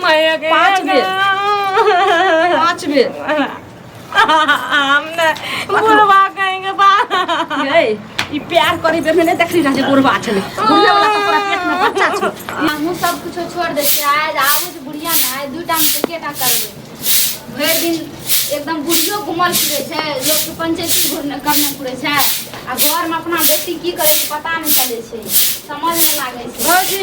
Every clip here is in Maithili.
माया के पाँच बेर। पाँच बेर हम ने बुढ़वा कहेंगे बा यै ई प्यार करी बेर में नहीं देखली रह जे बुढ़वा छलै बुढ़वे वाला तऽ तोरा पेट में बच्चा छौ हमहूँ सब कुछो छोड़ दै छियै आइ आबै छै बुढ़िया ने आइ दूटा मे एकेटा करबै भरि दिन एकदम बुढ़ियो घुमल फिरै छै लोकके पंचायती घुरने करने फिरै छै आ घरमे अपना बेटी की करै छै पता नहि चलै छै समझ नहि लागै छै भौजी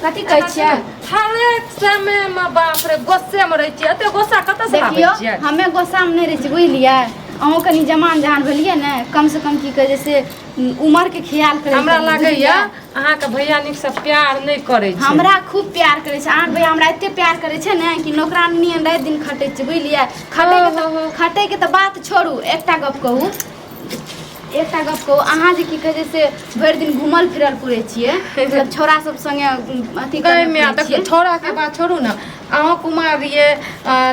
कथी कहै छियै हरेक समय मे बाप रे गुस्से मे रहै छियै एते गुस्सा कतऽ से लाबै देखियौ छियै हमे गोस्सामे नहि रहै छियै बुझलियै अहूँ कनि जमान जहान भेलियै ने कम से कम की कहै छै से उमरके ख्याल करै हमरा लागैया अहाँके भैया नीक से प्यार नहि करै छै हमरा खूब प्यार करै छै अहाँके भैया हमरा एते प्यार करै छै ने कि नौकरानी नियन राति दिन खटै छै बुझलियै खटैके तऽ खटैके तऽ बात छोड़ू एकटा गप कहू एकटा गप कहू अहाँ जे की कहै छै से भरि दिन घूमल फिरल पुरै छियै मतलब छौड़ा सब संगे अथी गै करने माय फिरै देखियौ छियै छौड़ाके बात छोड़ू ने अहूँ कुमार रहियै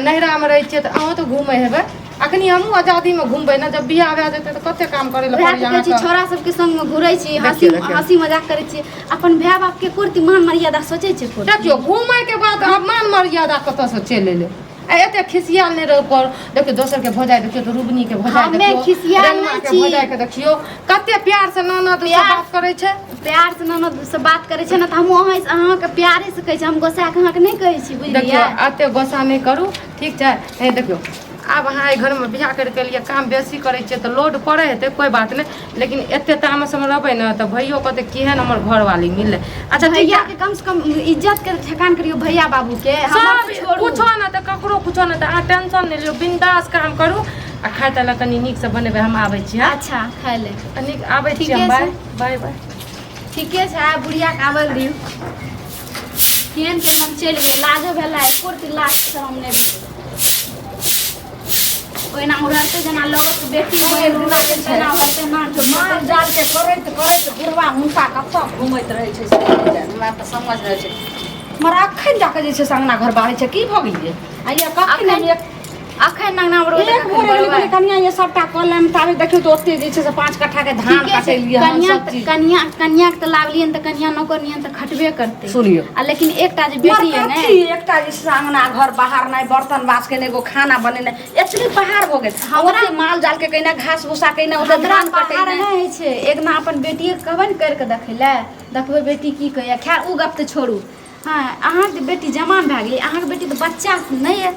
नैहरामे रहै छियै तऽ अहूँ तऽ घूमै हेबै अखनी हमहूँ आजादीमे घूमबै ने जब बियाह भए जेतै तऽ कते काम करै लए वएह पड़ैए तऽ कहै छी अहाँके छौड़ा सबके संगमे घुरै छी हँसी देखियौ देखियौ हँसी मजाक करै छी अपन भाय बापके कुर्ती मान मर्यादा सोचै छै कुर्ती देखियौ घूमैके बाद आब मान मर्यादा कतऽसँ चलि एलै आ एते खिसियाल नहि रहू पर देखियौ दोसरके भौजाइ देखियौ तऽ रुबनीके भौजाइ हमे देखियौ खिसियाल नहि रंगमाके छी। भौजाइके देखियौ कते प्यार से ननद से प्यार- बात करै छै प्यार से ननद से बात करै छै ने तऽ हमहूँ अहाँ अहाँके प्यारे से कहै छी हम गोसाके अहाँके नहि कहै छी देखियौ बुझलियै एते गोस्सा नहि करू ठीक छै हे देखियौ आब अहाँ एहि घरमे बियाह करिके एलियै काम बेसी करै छियै तऽ लोड पड़ै हेतै कोइ बात नहि लेकिन एते तामसमे रहबै ने तऽ भैयो कहतै केहन हमर घरवाली मिललै अच्छा ठीक भैया के कम से कम इज्जत के ठेकान करियो भैया बाबू के हमर सब तऽ छोड़ू कुछो ना तऽ ककरो कुछो ना तऽ अहाँ टेंशन नहि लियौ बिंदास काम करू आ खाय ताय लए कनि नीकसँ बनेबै हम आबै छी हँ अच्छा खाय ले नीक आबै छी ठीके हम बाय छै। बाय बाय ठीके छै आब बुढ़िया के आबल दियौ केहन के हम चलि गेलै लाजो भेलै एको रति लाज शरम नहि भेलै ओहिना उड़ते जेना लगत बेटी बनि तेना होइते ना माल जालके करैत करैत बुढ़वा हुनका कतऽ घुमैत रहै छै से नहि जानि। हमरा तऽ समझ नहि छै मगर अखन जाकऽ जे छै से अङ्गना घर बाहरै छै की भऽ गेलियै आ ये कखन हम एक अखन अंगना मे रोज एक भोरे गेलियै कहलियै, कनिया ये सबटा कऽ लेम ताबे देखियौ तऽ ओते जे छै से 5 कट्ठा के धान ठीके छै कटेलियै हन कनिया सब चीज कनिया कनिया के तऽ लाबलियै तऽ कनिया नौकर नियन तऽ खटबे करतै सुनियौ आ लेकिन एकटा जे बेटी है ने कथी एकटा जे छै से अंगना घर बाहर नहि बर्तन बास केने एगो खाना बनेने एतनी पहाड़ भऽ गेल हमरा- ओते माल जाल के कहिना घास भूसा कहिना ओते हमरा धान पहाड़ कटेने नहि होइ छै एक दिना अपन बेटिए के कहबै ने करि कऽ देखै लए देखबै बेटी की कहैया खैर ओ गप तऽ छोड़ू हँ अहाँके बेटी जवान भए गेलै अहाँके बेटी तऽ बच्चा नहि यऽ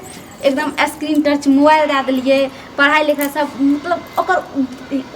एकदम स्क्रीन टच मोबाइल दए देलियै पढ़ाइ लिखाइ सब मतलब ओकर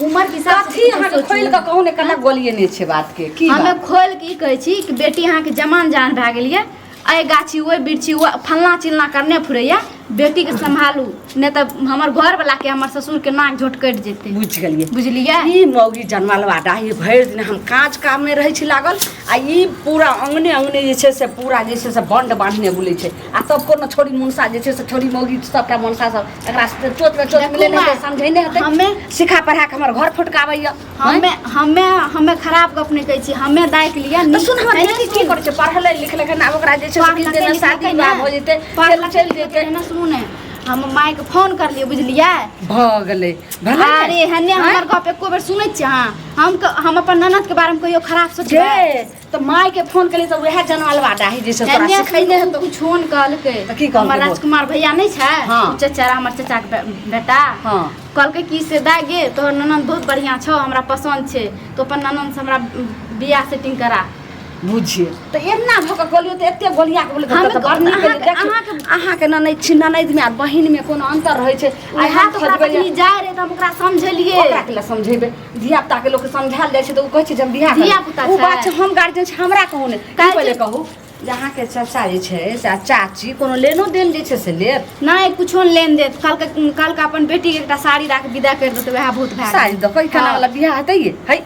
उमरके हिसाबसँ कथी किछु अहाँके सोचू। खोलि कऽ कहू ने कना गोलिये नहि छै बात के की हमे बात? खोलि कऽ ई कहै छी कि बेटी अहाँके जमान जान भए गेल यऽ एहि गाछी ओहि बिरछी ओ फल्लाँ चिल्लाँ करने फुरैया बेटीके सम्भालू नहि तऽ हमर घरवलाके हमर ससुरके नाक झोट कटि जेतै बुझि गेलियै बुझलियै ई मौगी जनमलवा डाही भरि दिन हम काज काममे रहै छी लागल आ ई पूरा अङ्गने अङ्गने जे छै से पूरा जे छै से बंड बान्हने बुलै छै आ तब कोनो छोरी मुनसा जे छै से छोरी मौगी सबटा मुनसा सब एकरा चोटमे चोट देखू मिले माँ, समझै नहि हेतै हमे- सिखा पढ़ा के हमर घर फुटकाबैया हमे हमे हमे खराब गप नहि कहै छी हमे दाइके लिए तऽ सुन हमर बेटी की करै छै पढ़लै लिखलै ने आब ओकरा जे छै से किछु दिनमे शादी विवाह भऽ जेतै फेर चलि जेतै ने सुनू ने हम मायके फोन करलियै बुझलियै भऽ गेलै भेलै ने? अरे हने हमर गप एको बेर सुनै छियै अहाँ हम अपन ननद के बारे में कहियो खराब सोचबै जे तऽ माय के फोन केली तऽ वएह जनमलवा डाही जे छै तोरा एने सिखैने हेतौ कुछो ने कहलकै तऽ की कहलकै हमर बोल? राजकुमार भैया नहि छै हाँ। उ चचा हमर चचा के बेटा हाँ। कहलकै कि से दाय गे तोहर ननद बहुत बढ़िआँ छौ हमरा पसन्द छै तो अपन ननद से हमरा बियाह सेटिंग करा बुझिए तऽ एना भऽ कऽ कहलियौ तऽ एते गोलिया के बोले हम तऽ बड़ नीक अहाँके- केलियै। देखियौ अहाँके- अहाँके ननैद छी ननैदमे आ बहिनमे कोनो अन्तर रहै छै आइ वएह हम तऽ ओकरा खोजबै तखनी जाइ रहै तऽ हम ओकरा समझेलियै ओकरा के लए समझेबै धिया पुता के लोक समझायल जाइ छै तऽ ओ कहै छै जे हम बियाह करब। धिया-पुता ओ छै। बात छै हम गार्जियन छी हमरा कहू ने की काल्हि पहिले जे- कहू जे अहाँके चाचा जे छै से आ चाची कोनो लेनो देन जे छै से लेत नहि कुछो नहि लेन देत कहलकै कहलकै अपन बेटीके एकटा साड़ी दए कऽ विदा करि देतै वएह बहुत भए गेलै। साड़ी दऽ कऽ ई केना हँ। वाला बियाह हेतै ये है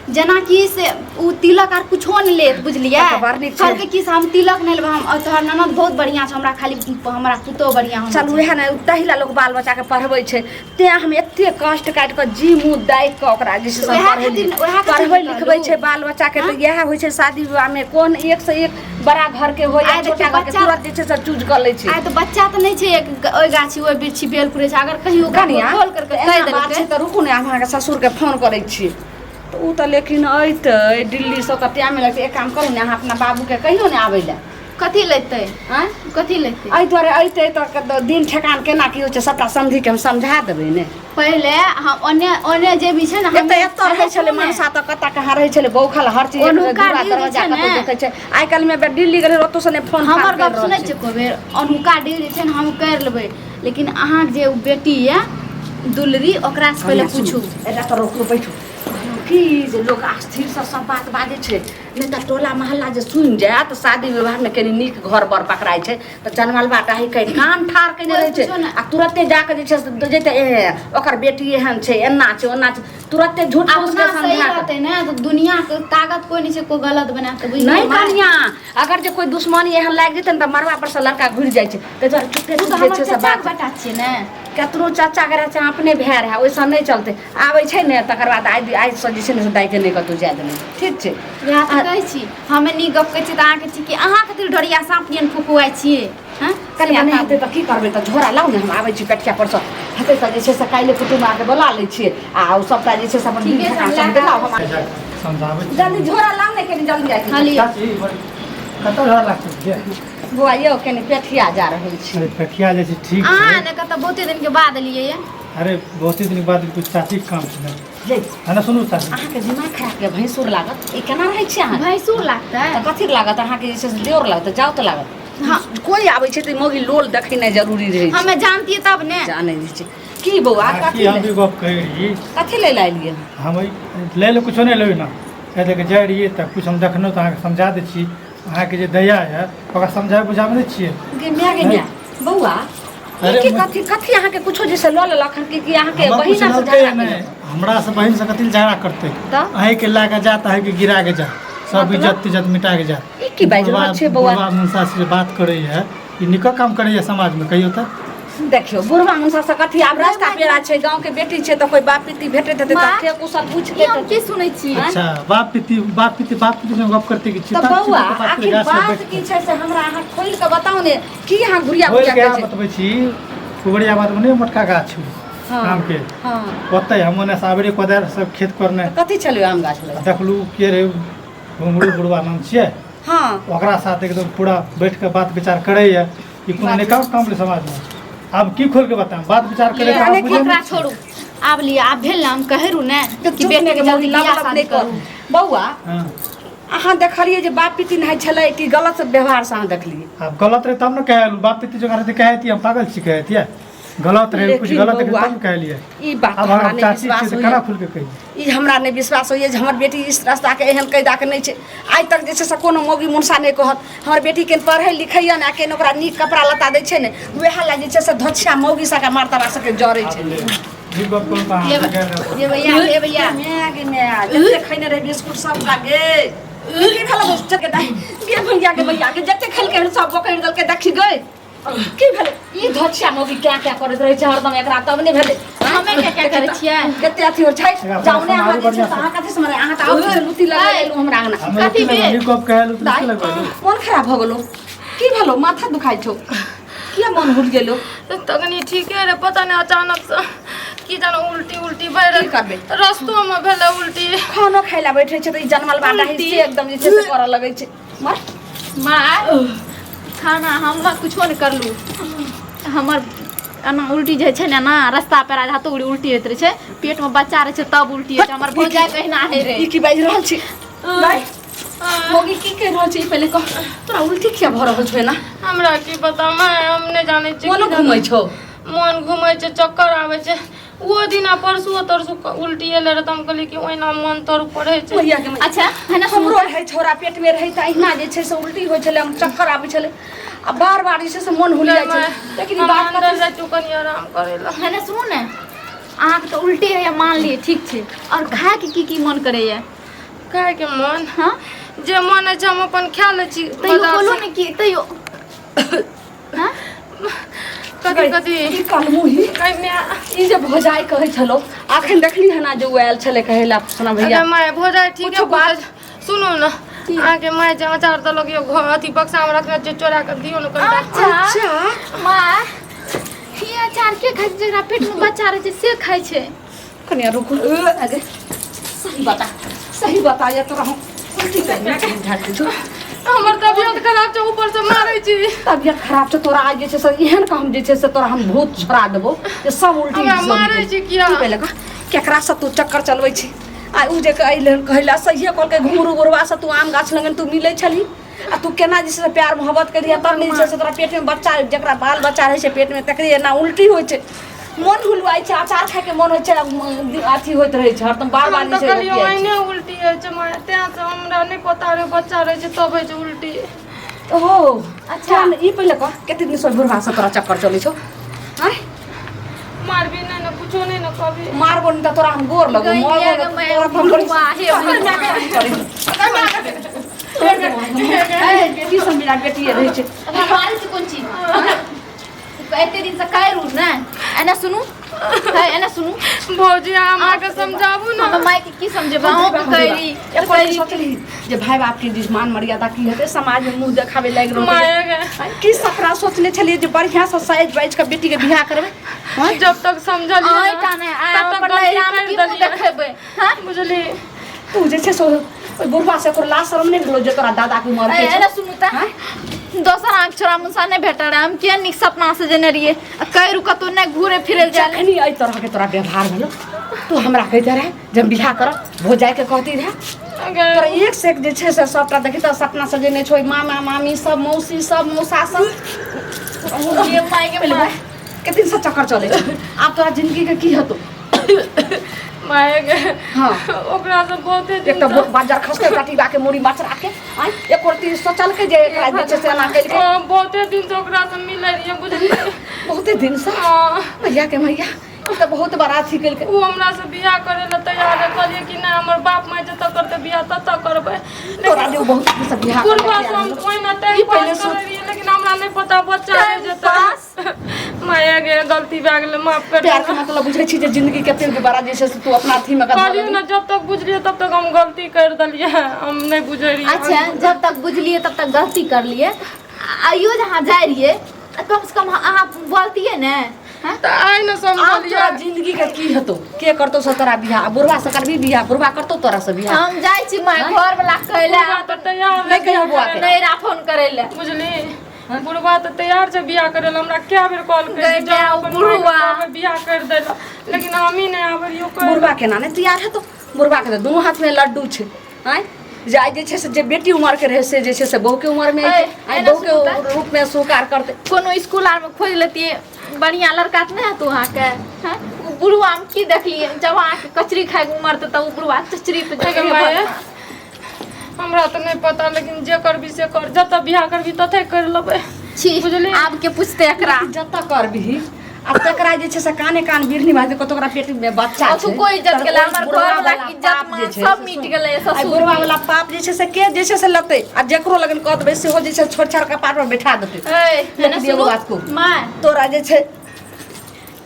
जेनाकि से ओ तिलक आर कुछो नहि लेत बुझलियै तब तऽ बड़ नीक छै। कहलकै कि से हम तिलक नहि लेबै हम तोहर ननद बहुत बढ़िआँ छौ हमरा खाली हमरा पुतोह बढ़िआँ होना चल चाही। उएह ने ताहि लए लोक बाल बच्चाके पढ़बै छै तेँ हम एते कष्ट काटि कऽ जी मुँह दागि कऽ ओकरा जे छै से उएह पढ़ेलियै। खातिर- उएह खातिर पढ़बै ने लिखबै कहलहुँ। छै बाल बच्चाके तऽ इएह होइ छै शादी विवाहमे कोन एक से एक बड़ा घरके होइ या आइ छोटा देखियौ घरके बच्चा- तुरंत जे छै से चूज कऽ लै छै आइ तऽ बच्चा तऽ नहि छै एक ओहि गाछी ओहि बिरछी बेल पुरै छै अगर कहियो कनिया खोल करके तऽ कहि एना बात देलकै छै तऽ रुकू ने हम अहाँके ससुरके फोन करै छी तऽ ओ तऽ लेकिन अयतै दिल्लीसँ तऽ टाइम लगतै एक काम करू ने अहाँ अपना बाबूके कहियौ ने आबै लए कथी लेतै? आँय? कथी लेतै? एहि दुआरे अयतै तऽ दिन ठेकान केना की होइ छै सबटा समधिके हम समझा देबै ने। पहिले हम ओने ओने जे भी छै ने, हम एतऽ एतऽ रहै छलै मनसा तऽ कतऽ कहाँ रहै छलै, बौखल हर चीज ओनुका दूरा डील जे दरवाजा छै ने, कतौ देखै छै। आइ काल्हिमे दिल्ली गेलै ओतौ से नहि फोन हमर फान गप करि रहल सुनै छै। छियै? कोइ बेर अनुका डील जे छै ने हम करि लेबै, लेकिन अहाँके जे ओ बेटी यऽ दुलरी, ओकरासँ पहिले सुनू, पूछू। एकटा तऽ रोकू, बैठू। की जे लोक स्थिरसँ सब बात बाजै छै, नहि तऽ टोला मोहल्ला जे सुनि जायत। शादी विवाहमे कनि नीक घर बर पकड़ाइ छै तऽ जनमलबा टाही कहि कान ठाढ़ कयने कोइ रहै छै पूछो ने। आ तुरते जाकऽ जे छै से जेतै, ए ओकर बेटी एहन छै, एना छै, ओना छै, तुरते झूठ फूस के अपना सही समझा कऽ। रहतै ने तऽ दुनियाके ताकत कोइ नहि छै कोइ गलत बना कऽ, बुझलियै नहि माँ? कनिया, अगर जे कोइ दुश्मनी एहन लागि जेतै ने तऽ मड़बा पर से लड़का घुरि जाइ छै। ताहि दुआरे चुपे ओ चुप तऽ जे हमर छै से चाचाके बात। बेटा छियै ने। कतनो चाचा के रहै छै, अपने भाय रहै, ओहिसँ नहि चलतै। आबै छै ने तकर बाद आइ आइसँ जे छै ने से दाइके नहि कतहु जाय देबै, ठीक छै? इएह तऽ कहै छी, हमे नीक गप कहै छी तऽ अहाँके छी कि अहाँ कथी ढोरिया साँप नियन फुकुआइ छियै? हँ कनिया, नहि हेतै तऽ की करबै? तऽ झोरा लाउ ने, हम आबै छी पेठिया परसँ। हेतै तऽ जे छै से काल्हि कुटुम्ब आके बोला लै छियै आ ओ सबटा जे छै से अपन ठीके छै, हम लए कऽ लाउ, हम समझाबै छी। जल्दी झोरा लाउ ने, कनि जल्दी जाइ हँ छी। लिअ। चाची, कतऽ झोरा लागतै जे? बौआ यौ, कनि पेठिया जा रहल छी। अरे पेठिया जाइ छी, ठीक अहाँ छै। ने कतऽ बहुते दिनके बाद एलियै ये। अरे बहुते दिन बाद कुछ चाचीके काम छै ने। ये है ना, सुनू चाची। अहाँके दिमाग खराब यऽ, भैंसुर लागत, ई केना रहै छी अहाँ? भैंसुर लागतै? तऽ कथी लागत अहाँके? जे छै से देवर लागत, जाउ तऽ लागत। हाँ। कोइ आबै छै तऽ मौगी लोल देखेनाइ जरूरी रहै छै। हमे जानतियै तब ने। जानै नहि छै की बौआ? की कथी हम भी गप कहै रही? कथी लै लए एलियै? हम लै लए कुछो नहि लेबै ने, एहि लए कऽ जाइ रहियै तऽ कुछ हम देखलहुँ तऽ अहाँके समझा दै छी। अहाँके जे दया यऽ ओकरा समझाबै बुझाबै नहि छियै? गे माय, गे माय, बौआ ई अरे की कथी कथी अहाँके कुछो जे से लऽ लेलक हन कि कि अहाँके हमरा कुछ बहिना से ललकै झगड़ा नहि केलक? हमरा से बहिन से कथी लए झगड़ा करतै? तऽ? अहीँके लए कऽ जायत, अहीँके गिरा के जायत, सब मतलब? इज्जत तिज्जत मिटा के जायत। ई की बाजि रहल छियै बौआ? बुढ़वा मुनसा से जे बात करैए, ई नीको काम करैए समाजमे? कहियौ तऽ। देखियौ, बुढ़वा मुनसा से कथी? आब रास्ता पेड़ा छै, गाँव के बेटी छै, तऽ कोइ बाप पिती भेटैत हेतै तऽ माँ, के कुशल पूछि ई हम लेत। की सुनै छी? अच्छा, बाप पिती, बाप पिती, बाप पिती से गप करते कि तऽ चिता बौआ, चिता आखिर गाछ पर बात बैठ की छै से हमरा अहाँ खोलि कऽ बताउ ने, की अहाँ घुरिया खोलि घुरिया के कहै छै? बतबै छी, कुबड़िया बात नहि, मोटका गाछ छै हँ। आम के। हँ। ओतै हम ओने से आबे रहियै कोदारि सब खेत करने। कथी छलै आम गाछ लग? देखलू के रहै, घुंघरू बुढ़वा नाम छियै। हँ। ओकरा साथ एकदम पूरा बैठ के बात विचार करैए। ई कोनो निकाल काम ले समाजमे? आब की खोल के बताऊं? बात विचार करे लिअ, आब बुझे ओकरा छोड़ू, आब लिअ, आब भेल ने, हम कहै रहू ने तऽ कि चुप बेटीके नहि जल्दी मौगी, बियाह लब लब शादी नहि करू। करू। बौआ, हाँ। अहाँ देखलियै जे बाप पिती नहि छलै कि गलत व्यवहारसँ अहाँ देखलियै? आब गलत रहे तब ने कहलू। बाप पिती जो रहते कहती, हम पागल छी कहतियै? गलत रहे कुछ लेकिन गलत रहे बौआ, तब ने कहलियै। ई बात आब हमरा हम नहि चाची विश्वास छियै तऽ होइए। केना खुल के कहियै? ई हमरा नहि विश्वास होइए जे हमर बेटी इस रास्ताके एहन कैदाके नहि छै। आइ तक जे छै से कोनो मौगी मुनसा नहि कहत। हमर बेटी केन पढ़ै लिखैए ने आ केन ओकरा नीक कपड़ा लत्ता दै छै ने, वएह लए जे छै से धोछिया मौगी सबके मर्तबा सबके जरै छै। आब ले ई गप करू तऽ अहाँ गेल रहब। ये भैया, हे भैया। माय गे माय, जते खैने रहै बिस्कुट सबटा गे। की भेल के दाइ गे? भैया के, भैया के जते खेलकै हन सब बोकरि देलकै। देखी गई, की भेलै? ई धोछिया मौगी क्या क्या करैत रहै छै हरदम, एकरा तब नहि भेलै। हमे क्या क्या करै छियै? कते अथी होइ छै। एकरा जाउ ने अहाँ जे छै बढ़िआँ से अहाँ कथी समझ, अहाँ तऽ आउ लुत्ती लगा एलहुँ हमरा अङ्गना। हम कथी भेल? ई गप कहलू तऽ दाइ, की लगबै? मन खराब भऽ गेलो? की भेलो? माथा दुखाइ छौ? किया मन हुल गेलो? तखनी ठीके रहे, पता नहि अचानक से की जानो उल्टी उल्टी भए की करबै? रस्तो में भेलै उल्टी। खानो खाइ लए बैठे छै तऽ ई जनमल बाटा उल्टी। से एकदम जे छै से करऽ लगै छै। मर। माँ, खाना हम कुछो नहि करलू। हमर एना उल्टी जे छै ने, एना रास्ता पेरा हाथो उड़ी उल्टी होइत रहै छै। पेटमे बच्चा रहै छै तब उल्टी होइ छै। हमर भौजाइ के अहिना होइ रहै। ई की बाजि रहल छी दाइ? मौगी की कहि रहल छी ई पहिले कह। तोरा उल्टी किया भऽ रहल छौ एना? हमरा की पता माय, हम नहि जानै छियै। मोनो की जानै। घुमै छौ? मोन घुमै छै, चक्कर आबै छै। ओ दिन आ परसुओ तरसू उल्टी एलै रहै तऽ हम कहलियै कि ओहिना मन तर पड़ै छै। मैया के मैया। अच्छा है ना, हमरो रहै छौड़ा पेटमे रहै तऽ अहिना जे छै से उल्टी होइ छलै, हम चक्कर आबै छलै आ बार बार जे छै से मोन हुलि जाइ छलै। लेकिन ई हम बात अन्दर जाइ छी कनि आराम करै लए। है ना, सुनू ने, अहाँके तऽ उल्टी होइए मान लियै, ठीक छै, आओर खायके की की मन करैए? खायके मन? हँ। जे मन होइ छै हम अपन खा लै छी तैयो बाजारसँ। बोलू ने कि तैयो, हँ? कथी कथी? ई कलमुही। कन्या। ई जे भौजाइ कहै छलौ, अखन देखली हन जे ओ आयल छलै कहै लए सोना भैया। अरे माय, भौजाइ ठीक कुछो बात- सुनू ने, अहाँके माय जे अचार देलक यौ, घर अथी बक्सामे रखने छै, चोरा कऽ दियौ ने कनिटा। अच्छा माँ, ई अचार के खाइ छै? जकरा पेटमे बच्चा रहै छै से खाइ छै। कनिया रुकू। अरे सही बता, सही बता, या तोरा हम उल्टी करिया के झाड़ छौ। हमर तबियत खराब छै ऊपर से मारै छी। तबियत खराब छौ तोरा आइ जे छै से एहन के हम जे छै से तोरा हम भूत छोड़ा देबो जे सब उल्टी हमरा सब मारै निकलि छी किया? की पहिले कह केकरा से तू चक्कर चलबै छी? आ उ जे अइले हन कहैला सहिए कहलकै घुंघरू बुढ़वा से तू आम गाछ लगन तू मिलै छलही आ तू केना जे छै से प्यार मोहब्बत करिहे तब ने जे छै से तोरा पेटमे बच्चा जकरा बाल बच्चा रहै छै पेटमे तकरे एना उल्टी होइ छै। मन हुलुआइ छै, अचार खाइके मन होइ छै, अथी होइत रहै छै हरदम बार बार हम जे तऽ छै कहलियै रोपियाइ छै। ओहिने उल्टी होइ छै माय, तें से हमरा नहि पता रहै बच्चा रहै छै तब होइ छै उल्टी। ओहो अच्छा ई पहिले कह कते दिन से बुढ़वा से तोरा चक्कर चलै छौ? आँय मारबी नहि ने कुछो नहि ने कहबी। मारबो नहि तऽ तोरा हम गोर लगबो। गई मारबो गे नहि मैं तोरा हम बुढ़वा हे बेटी सब मेरा बेटिए रहै छै। हमरा मारै छै कोन चीज एते दिन से करू ने? एना सुनू है, एना सुनू भौजी अहाँ माँके समझाबू ने। हम माय के की समझेबै? अहूँ के करी एक बार सोचली जे भाई बाप के जे मान मर्यादा की हेतै समाज में मुंह देखावे लागि रहल माय गे की सपना सोचने छलियै जे बढ़िया से साइज बाइज के बेटी के बियाह करबै? हँ? जब तक समझलियै अहीं टा नहि आइ तब तक अपन गलती नैहरामे करि की मुँह देलियै। देखेबै? हँ बुझली तू जे छै से ओहि बुढ़वा से ओकर लाज शरम नहि भेलो जे तोरा दादा के उमर के एना सुनू तऽ दोसर आँख छोड़ा मुसा नहि भेटल रहे। हम किया नीक सपना से जेने रहियै आ करू कतौ नहि घूरे फिरे जाय। जखनी एहि तरह के तोरा व्यवहार भेलो तू हमरा कहते रहे जे हम बियाह करब, भौजाई के कहती रहे तोरा एक से एक जे छै से सबटा देखी तऽ सपना सजेने छौ मामा मामी सब मौसी सब मौसा सब। ये माय के पहिले माय कते दिन से चक्कर चलै छै आब तोरा जिंदगी के की हेतौ? माय गे हाँ ओकरा से बहुते एक तऽ बाजार खसते ओकरा टीबा के मुड़ी मचरा के आँय एको रत्ती सोचलकै जे एकरा जे छै से एना केलकै। हाँ, बहुते दिन से ओकरा से मिलै रहियै बुझलियै। बहुते दिन से? हाँ। मैया के मैया ई तऽ बहुत बड़ा अथी केलकै। ओ हमरा से बियाह करे ला तैयार है। कहलियै कि नहि हमर बाप माय जतऽ करतै बियाह ततऽ करबै। तोरा जे बहुत दिन से बियाह करे बुढ़वा ला से हम तैयार ओहिना टाइम ई पहिले पास करै रहियै लेकिन हमरा नहि पता बच्चा रहि जेतै। माया गे गलती भए गेलै माफ कर प्यार के मतलब बुझै छी जे जिंदगी कते बड़ा जे छै से तू अपना अथी में कहलियै ने जब तक बुझलियै तब तक हम गलती कर देलियै, हम नहि बुझै रहियै। अच्छा जब तक बुझलियै तब तक गलती कर लिए। आइयो जहाँ जाइ रहियै कम से कम अहाँ बोलतियै ने? हाँ? तऽ आइ ने आब तोरा समझलियै जिंदगी के की हेतौ? के करतौ से तोरा बियाह? बुढ़वा से करबी बियाह? बुढ़वा करतौ तोरा से बियाह? हम जाइ छी माय घर वाला कहै बुढ़वा तऽ तैयार नहि कहियो बौआ के। नैरा फोन करै लए। बुझली बुढ़वा तऽ तैयार छै बियाह करै लए। हमरा कए बेर कॉल गै करि माय, ओ बुढ़वा। बियाह कर दै लए लेकिन हमही नहि आबै रहियै कहै बुढ़वा केना नहि तैयार हेतौ? बुढ़वा के तऽ दुनू हाथ में लड्डू छै। आँय जे आइ जे छै से जे बेटी उमर के रहै से जे छै से बहू के उमर में ऐ, आइ एना बहू के सुनू तऽ। रूप में स्वीकार करतै। कोनो स्कूल आरमे खोजि लेतियै बढ़िआँ लड़का तऽ नहि हेतौ अहाँके? हँ ओ बुढ़वामे की देखलियै? जब अहाँके कचरी खाइके उमर तऽ ओ बुढ़वा चचरी पे गे माय हमरा तऽ नहि पता लेकिन जे करबी से कर, जतऽ बियाह करबी ततै कर लेबै। छी बुझलियै? आब के पूछते एकरा जतऽ करबिही आ तकरा जे छै से काने कान बिरनी भए जेतै ओकरा पेट में बच्चा छै। ओतुको इज्जत तऽ गेलै, ओहि हमर बुढ़वा घरवला वाला के इज्जत पाप मान जे छै सब से मिट सुन। गेलै, आइ ससुर बुढ़वा के। वाला पाप जे छै से के जे छै से लेतै आ जकरो लगन कऽ देबै सेहो जे छै छोड़ छाड़ कपार पर बैठा देतै। ए, एना लेकिन एगो सुनू, बात कहू। माय तोरा जे छै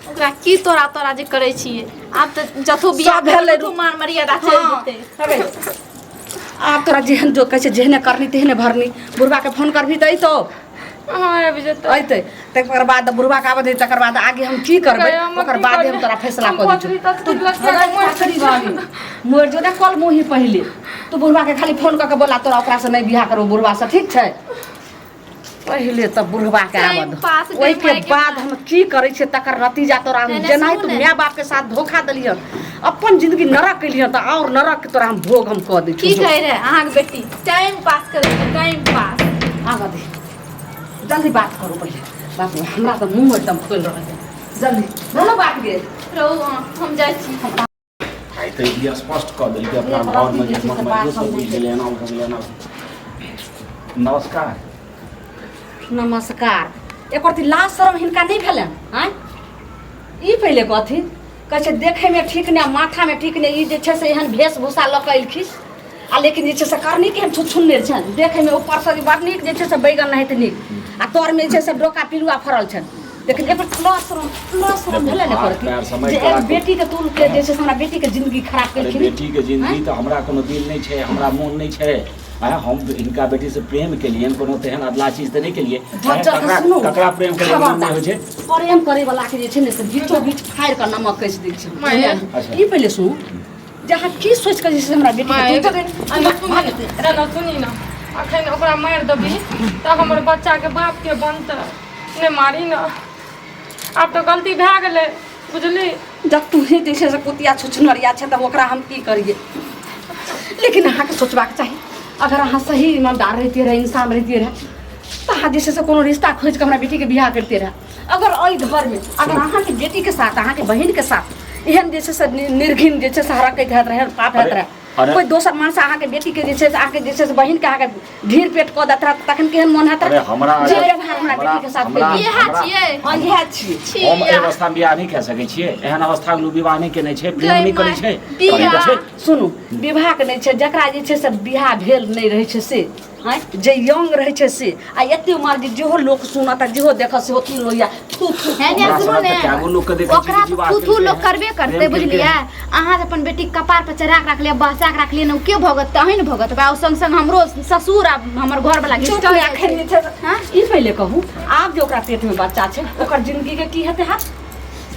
ओकरा की तोरा तोरा जे करै छियै आब तऽ जथो बियाह सब भेलै। तथो मान मर्यादा चलि हाँ, जेतै। हेबै। आब तोरा जेहन जो कहै छै जेहने करनी तेहने भरनी। बुढ़वा के फोन करबही तऽ अइतौ? हाँ आबि जेतै। अइतै तकर बाद बुढ़वा के आबऽ दही तकर बाद आगे हम की करबै हम ओकर की बाद हम करबै? तोरा फैसला हम कऽ दै पथरी छियौ। तथरी तू लटका के मरि पथरी बाली मरि जो ने कल मुँही पहिले तू बुढ़वा के खाली फोन कऽ के बोला तोरा ओकरा से नहि बियाह करबौ बुढ़वा से ठीक छै? पहिले तऽ बुढ़वा के आबऽ टाइम दो पास गई ओहिके माय के बाद माय। हम की करै छियै तकर नतीजा तोरा हम नहि, नहि, जेनाहि सुनू तू ने। माय बाप के साथ धोखा देलियन अपन जिंदगी नरक केलियन तऽ और नरक के तोरा हम भोग हम कऽ दै की छियौ। कहै रहे अहाँके बेटी टाइम पास करै छै टाइम पास। आबऽ दे जल्दी बात करू पहिले बाप रे, हमरा तऽ मुँह एकदम खोलि रहल है। जल्दी बोलो बात गे। रहू अहाँ हम जाइ छी। आइ तऽ ई स्पष्ट कऽ देलकै अपना घरमे जे हमर माइयो सब बुझि गेलै एना भऽ गेलै एना। नमस्कार। नमस्कार। एको रत्ती लाज शरम हिनका नहि भेलनि? आँय ई पहिले कहथिन कहै छै देखैमे ठीक नहि आ माथामे ठीक नहि ई जे छै से एहन वेशभूषा लऽ कऽ एलखिन आ लेकिन जे छै से करनी केहन छुछुन्नेर छनि देखैमे ऊपरसँ जे बड़ नीक जे छै से बैगन नहित नीक आ तरमे जे छै से डोका पिलुआ फड़ल छनि लेकिन एकर लाज शरम लाज शरम भेलै ने हाथ करती पैर समझ जे के एक राखू। बेटीके तुल के जे छै से हमरा बेटीके जिंदगी खराब अरे केलखिन। बेटीके जिंदगी तऽ हमरा कोनो दिल नहि छै हमरा मोन नहि छै। आँय हम हिनका बेटीसँ प्रेम केलियनि कोनो तेहन अधलाह चीज तऽ नहि केलियै। आँय, बच्चा के ककरा सुनू ककरा प्रेम करैके मोन नहि होइ छै? प्रेम करे वाला के जे छै ने से बीचो बीच फाड़ि कऽ नमक कसि दै छै। माय। अच्छा। ई पहिले सुनू जे अहाँ की सोचि कऽ जे छै से हमरा बेटी माय के एना सुनी ना, एना सुनी ना। अखन ओकरा मारि देबही तऽ हमर बच्चाके बापके बनतै। नहि मारी ने, आब तऽ गलती भए गेलै बुझली। जब तूहे जे छै से कुतिया छुछुनरिया छै तब ओकरा हम की करियै। लेकिन अहाँके सोचबाक चाही, अगर अहाँ सही ईमानदार रहितियै रहए, इंसान रहितियै रहए, तऽ अहाँ जे छै से कोनो रिश्ता खोजि कऽ हमरा बेटीके बियाह करितियै रहए। अगर एहि घरमे अगर अहाँके बेटीके साथ अहाँके बहिनके साथ एहन जे छै से निर्घिन जे छै से हरकत होइत रहै, पाप होइत रहै, अरे कोइ दोसर मनसँ अहाँके बेटीके जे छै से अहाँके जे छै से बहिनके अहाँके ढीर पेट कऽ देत रहत तखन केहन मोन हेत? अरे हमरा जे व्यवहार हमरा बेटीके साथ हमरा केलियै। इएह हमरा छियै। हँ, इएह छियै। छी हम एहि अवस्था मे बियाह नहि कए सकै छियै। एहन अवस्था मे लोक विवाह नहि केने छै, प्रेम नहि करै छै, बियाह। करै तऽ छै। सुनू, विवाहके नहि छै, जकरा जे छै से बियाह भेल नहि रहै छै से आँय जे यंग रहै छै से आ एते उमर जे जेहो लोक सुनत आ जेहो देखत सेहो थू लोहिया थू थू। है ने, हमरा सुनू सभक ने, तऽ कएगो लोकके देखै छियै ओकरा कि विवाह थू थू केलकै लोक हँ, करबे करतै, प्रेम केलकै बुझलियै? हँ। अहाँ जे अपन बेटीके कपार पर चढ़ा के रखलियै, बहसा के रखलियै ने, ओ के भोगत? तऽ अहीं ने भोगतबै। आ ओ संग संग हमरो ससुर आ हमर घरवला चुप घिसटल ने जाइ एखन छै। जे छै से- हँ? ई पहिले कहू, आब जे ओकरा पेटमे बच्चा छै ओकर जिंदगीके की हेतै हाल?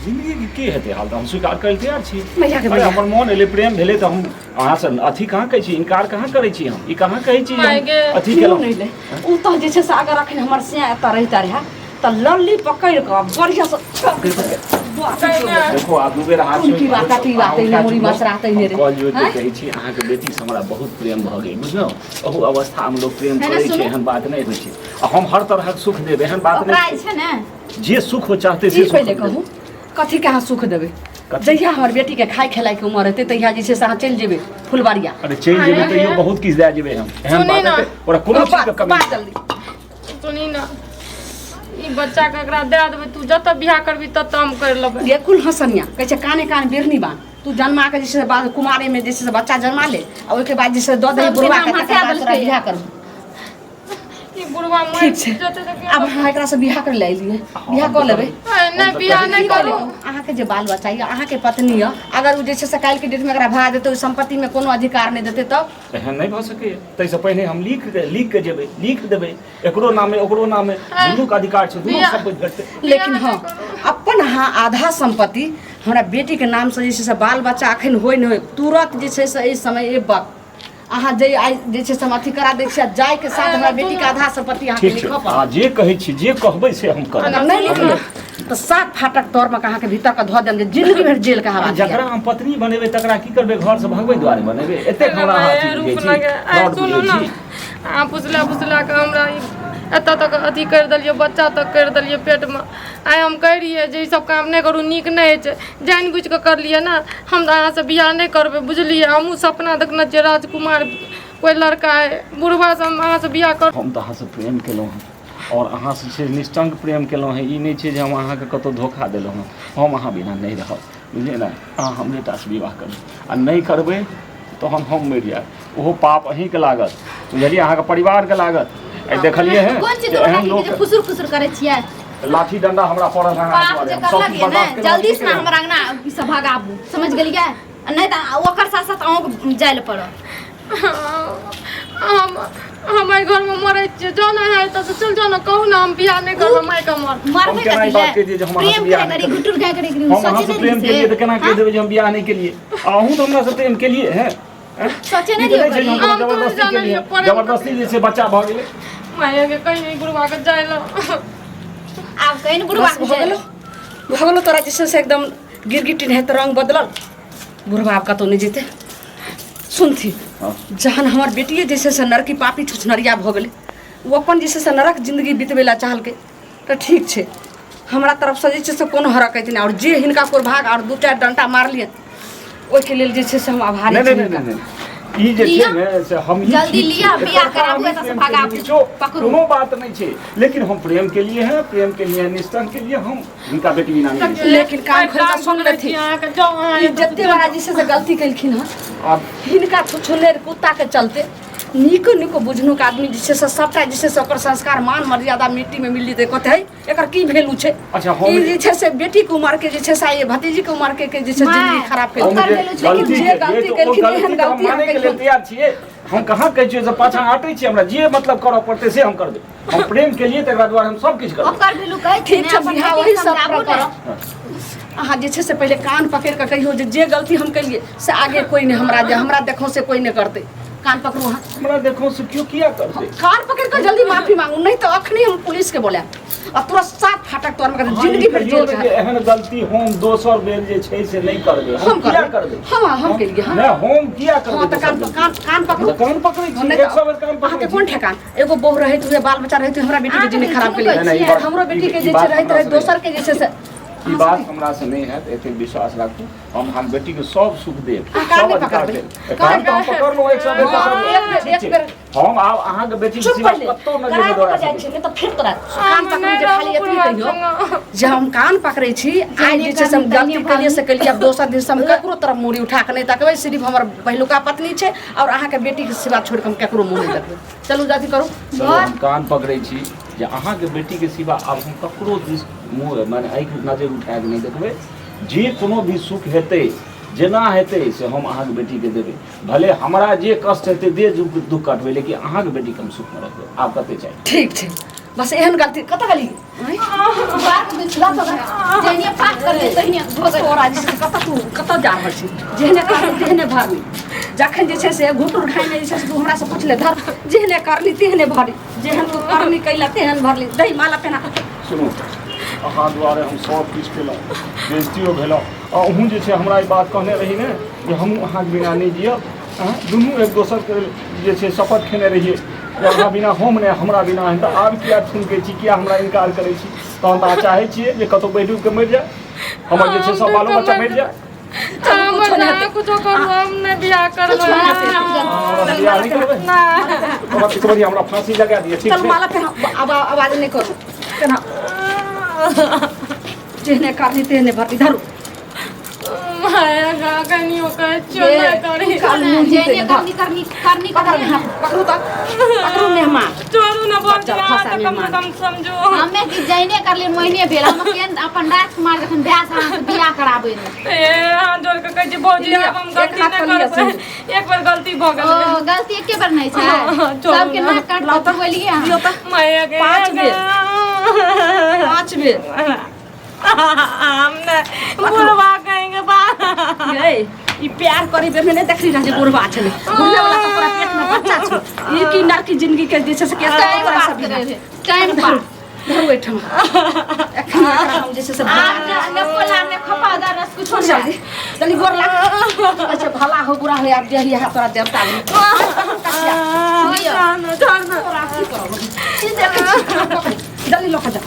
जिंदगी के की हेतै हाल तऽ हम स्वीकार करै लए तैयार छी। मैया के अरे मैया। हमर मोन एलै, प्रेम भेलै तऽ हम अहाँसँ अथी कहाँ कहै छी, इनकार कहाँ करै छी? हम ई कहाँ कहै छी जे हम माय गे। अथी क्यों केलहुँ? नहि लै ओ तऽ जे छै से अगर अखन हमर सिया एतऽ रहिता रहए तऽ लल्ली पकड़ि कऽ बढ़िआँसँ देखो आब दू बेर हाथ कोन की बात, की बात, एहने मुड़ी मसरा तहिने रे। कॉल जोड़ि आँय? कऽ कहै छी, अहाँके बेटीसँ हमरा बहुत प्रेम भऽ गेल, बुझलहुँ? ओहू अवस्थामे लोक प्रेम है ने, करै छै, सुनू। एहन बात नहि होइ छै। आ हम हर तरहक सुख देब, एहन बात ओकरा नहि जे छै ने छै। जे सुख हो चाहते से ई सुख पहिले हम देब। कहू, कथीके अहाँ सुख देबै? कथी? जहिया हमर बेटीके खाय खेलाइके उमर हेतै तहिया जे छै से अहाँ चलि जेबै फुलबारिया। अरे चलि जेबै तैयो बहुत किछु दए जेबै हम, एहन सुनी बात ना। हेतै? ओकरा कोनो चीजके कमी बात जल्दी सुनी ना, ई बच्चा के एकरा दए देबै, तू जतऽ बियाह करबी ततऽ हम करि लेबै। ये कुल हंसनिया कहै छै काने कान बिरनी बान, तू जन्मा के जे छै से बाद कुमारे में जे छै से बच्चा जन्मा ले आ ओहिके बाद जे छै दऽ दही सबके बुढ़वा के, नाम तकर हंसा बाद तोरा देलकै। बियाह करबो। ई बुढ़वा मरि ठीक छै। जेतै तऽ आब अहाँ एकरासँ बियाह करै लए एलियै, बियाह कऽ लेबै। नहि, बियाह नहि करू। अहाँके जे बाल बच्चा यऽ, अहाँके पत्नी यऽ, अगर ओ जे छै से काल्हिके डेटमे एकरा भगा देतै, ओहि सम्पत्तिमे कोनो अधिकार नहि देतै तब? एहन नहि भऽ सकैए। ताहिसँ पहिने हम लिख लिख कऽ जेबै, लिख देबै एकरो नामे ओकरो नामे, दुनूके अधिकार छै, दुनू सम्पत्ति भेटतै। लेकिन हँ, अपन अहाँ आधा सम्पत्ति हमरा बेटीके नामसँ जे छै से बाल बच्चा अखन होइ नहि होइ तुरत जे छै से एहि समय एहि वक्त अहाँ जे आइ जे छै से हम अथी करा दै छी आ जाइके साथ हमरा बेटीके आधा सम्पत्ति अहाँके ठीक छै, लिखऽ पड़त। अहाँ जे कहै छी, जे कहबै से हम करब। अगर नहि लिखबै तऽ सात फाटक तोरमे अहाँके भीतर के धऽ देब जे जिंदगी भरि जेल के हवा आ जकरा हम पत्नी बनेबै तकरा की करबै? घरसँ भगबै दुआरे बनेबै? एतेक हमरा अहाँ अथी रूप बुझै छी, लगे आइ फ्रॉड सुनू बुझै ने, छी? अहाँ फुसला फुसला कऽ हमरा ई एतऽ तक अथी करि देलियै, बच्चा तक करि देलियै पेटमे। आइ हम कहै रहियै जे ई सब काम नहि करू, नीक नहि होइ छै, जानि बुझि कऽ करलियै ने। हम तऽ अहाँसँ बियाह नहि करबै, बुझलियै? हमहूँ सपना देखने छियै राजकुमार कोइ लड़का अइ, बुढ़बासँ हम अहाँसँ बियाह कर। हम तऽ अहाँसँ प्रेम केलहुँ हँ आओर अहाँसँ छै निश्चंक प्रेम केलहुँ हँ। ई नहि छै जे हम अहाँके कतहु धोखा देलहुँ हँ। हम अहाँ बिना नहि रहब, बुझलियै ने? अहाँ हमरे टासँ विवाह करू आ नहि करबै तहन हम मरि जायब, ओहो पाप अहीँके लागत, बुझलियै? अहाँके परिवारके लागत। आइ देखलियै हँ कोन चीज जे एहन लोक जे फुसुर फुसुर करै छियै? लाठी डंडा हमरा पड़ल हँ अहाँ पाप दुआरे, जे हम सब करलक किछु ये ने, बर्दाश्त केलहुँ, जल्दी की से ने केलहुँ? हमर अंगना से भगाबू, समझ गेलियै? आ नहि तऽ ओकर साथ साथ अहूँके जाय लए पड़त। हम एहि घरमे मरै छियै, जाउ ने अहाँ एतऽसँ चलि जाउ ने। कहू ने, हम बियाह नहि करबै, मायके मर मरबै हम केना कथी ई बात लए? कहि दियै जे हम अहाँसँ प्रेम बियाह करे नहि करी करबै? घुटुर गाय करे करी हम सोचे अहाँसँ नहि प्रेम रही केलियै से तऽ केना कहि देबै जे हम बियाह नहि केलियै? आ अहूँ तऽ हमरासँ प्रेम केलियै हेँ? सोचे ई नहि तऽ रहियो नहि छै जे करी। हम कोनो हम थोड़े जबरदस्ती जानै केलियै, रहियै, प्रेम जबरदस्ती जे छै बच्चा भऽ गेलै। मायके कहीं बुढ़बाके जाय लए। आब कहीं ने बुढ़वा बस भऽ गेलो, भऽ गेलो तोरा जे छै से एकदम गिरगिटी नहि तऽ रंग बदलल। बुढ़बा आब कतहु नहि जेतै। सुनथी, हँ। जहन हमर बेटिए जे छै से नरकी पापी छुछनरिया भऽ गेलै, ओ अपन जे छै से नरक जिंदगी बितबै लए चाहलकै तऽ ठीक छै, हमरा तरफसँ जे छै से कोनो हरकत नहि। आओर जे हिनका कोइ भाग आओर दू चारि डंटा मारलियनि ओहिके लेल जे छै से हम आभारी नहि छी नहि हिनका। नहि नहि, ई जे छै लिअ। ने से हम ही जल्दी ठीक लिअ, छी। बियाह एकर कराबू, कारण एतऽ से प्रेम भगाबू, के लिए किछो पकड़ू। कोनो बात नहि छै, लेकिन हम प्रेम के लिए है, प्रेम के लिए निस्तंग के लिए हम हिनका बेटी बिना नहीं रहि लेकिन कान खोलि कऽ सुन लेथिन अहाँके, जाउ अहाँ ई एतऽ से। जते बड़ा जे छै से गलती केलखिन हँ आब हिनका छुछुनेर कुत्ताके चलते नीको नीको बुझनुक आदमी जे छै से सबटा जे छै से ओकर संस्कार मान मर्यादा मिट्टीमे मिल जेतै, कहतै है एकर की वैल्यू छै। अच्छा, हम- ई जे छै से बेटीके उमर के जे छै से आ भतीजीके उमर के जे छै माय, जिंदगी खराब हम केलकै। ओकर जे वैल्यू छै, गलती लेकिन जे केलियै गलती तऽ ओ केलखिन, गलती एहन तऽ हम गलती मानैके अहाँ लेल कहियौ। तैयार छियै। हम कहाँ कहै छियै से पाछाँ हटै छियै? हमरा जे मतलब करऽ पड़तै से हम करबै। हम प्रेम केलियै तकरा दुआरे हम सब किछु करबै। ओकर वैल्यू कहै छै ठीक ने, छै, अपन बियाह बेटीके ओही सब समझाबू पर ने। करब। अहाँ जे छै से पहिले कान पकड़ि कऽ कहियौ जे जे गलती हम केलियै से आगे कोइ नहि हमरा जे हमरा देखो से कोइ नहि करतै। कान कान पकड़ू अहाँ। हमरा देखो से क्यों किया करते? कान पकड़ के जल्दी माफी मांगू, नहीं तो अखनी हम पुलिस के बोले आ तोरा सात फाटक तोर में जिंदगी भर जेल जे एहन गलती हम दोसर बेर जे छै से नहि करबै। हम किया करबै? हम केलियै। नहि, हम किया करबै? हां, त कान कान कान पकड़ू। कान पकड़ै छी, 100 बेर कान पकड़ै। अहाँके कोन ठेकान? एगो बहु रहैत हुए, बाल बच्चा रहैत हुए हमरा बेटी के जिंदगी खराब केलियै। हमरो बेटी के जे छै रहैत रहैत दोसर के जे छै से ई बात हमरा से नहीं हैत, एतेक विश्वास राखू। हम अहाँके बेटी के सब सुख देब, सब अधिकार देब। कान तऽ हम पकड़लहुँ 100 बेर पकड़लहुँ। हम आब अहाँके बेटी के सिवा कतौ नजर नहि दौड़ा सकै छी। नहि तऽ फेर तोरा कान पकड़ू जे खाली एतबी कहियौ जे हम कान पकड़ै छी। आइ जे छै से हम गलती केलियै से केलियै, आब दोसर दिन से हम ककरो तरफ मूड़ी उठा कऽ नहि तकबै। सिर्फ हमर पहिलुका पत्नी छै और अहाँके बेटी के सिवा छोड़ि कऽ हम ककरो मुँह नहि देखबै। चलू अथी करू। हम कान पकड़ै छी जे अहाँके बेटी के सिवा आब हम ककरो दिस मुँह माने आँखि नजर उठा कऽ नहि देखबै। जे कोनो भी सुख हेतै, जेना हेतै से हम अहाँके बेटीके देबै। भले हमरा जे कष्ट हेतै दे दुख काटबै, लेकिन अहाँके बेटीके हम सुखमे रखबै। आब कते चाही? ठीक छै, बस एहन गलती कतऽ गेली? कतऽ तू कतऽ जा रहल छी? जेहने करली तेहने भरली। जखन जे छै से घुटुर खाइमे जे छै से तू हमरासँ पुछले धर, जेहने करली तेहने भरली, जेहन तू करनी कैला तेहन भरली। दही माला पेना। सुनू, अहाँ दुआरे हम सब किछु केलहुँ, बेइज्जतियो भेलहुँ। आ अहूँ जे छै हमरा ई बात कहने रही ने जे हमहूँ अहाँके बिना नहि जियब। अहाँ दुनू एक दोसरके जे छै शपथ खेने रहियै जे अहाँ बिना हम नहि, हमरा बिना हम। तऽ आब किया ठुनकै छी, किया हमरा इनकार करै छी? तहन तऽ अहाँ चाहै छियै जे कतहु बढ़ि उठि कऽ मरि जाय, हमर जे छै सब बालो बच्चा मरि जाय। कुछो करू, हम नहि बियाह करबै। बियाह नहि करबै? हमरा फांसी लगा दिअ। ठीक छै, माला पेना। आब आवाज नहि करू। पेना, जेहने करनी तेहने भरती। धरू पकड़ू तऽ पकड़ू मेहमान। छोड़ू ना भौजी, अहाँ तऽ कम से कम समझू। हमे कि जैने करलियै ओहने भेल। हम केहन अपन राजकुमार जखन भाय से अहाँके बियाह कराबै ए अहाँ जोड़ के कहै छी भौजी, आब हम गलती नहि करबै। एक बेर गलती भऽ गेल। ओ गलती एके बेर नहि छै, सबके नाक काट कऽ बोलिए अहाँ। माया के 5 बेर, 5 बेर हम ने बुढ़वा कहेंगे बा। ये ई प्यार करी बेर में नहीं देखली रह जे बुढ़वा छलै, बुढ़वे वाला तऽ तोरा पेट में बच्चा छौ। ई की नरकी जिंदगी के जे छै से केते टाइम तोरा पास सब करै रहै, टाइम पास। धरू एहिठाम एखन एकरा हम जे छै से ने कोला ने खपा दा रस कुछो छोड़। जल्दी जल्दी गोर लाग। अच्छा भला हो बुरा हो, आब जे यहाँ तोरा देवता बनी। छोड़ ना, छोड़ ना। तोरा की करब? की देखै छी? जल्दी लऽ कऽ जा।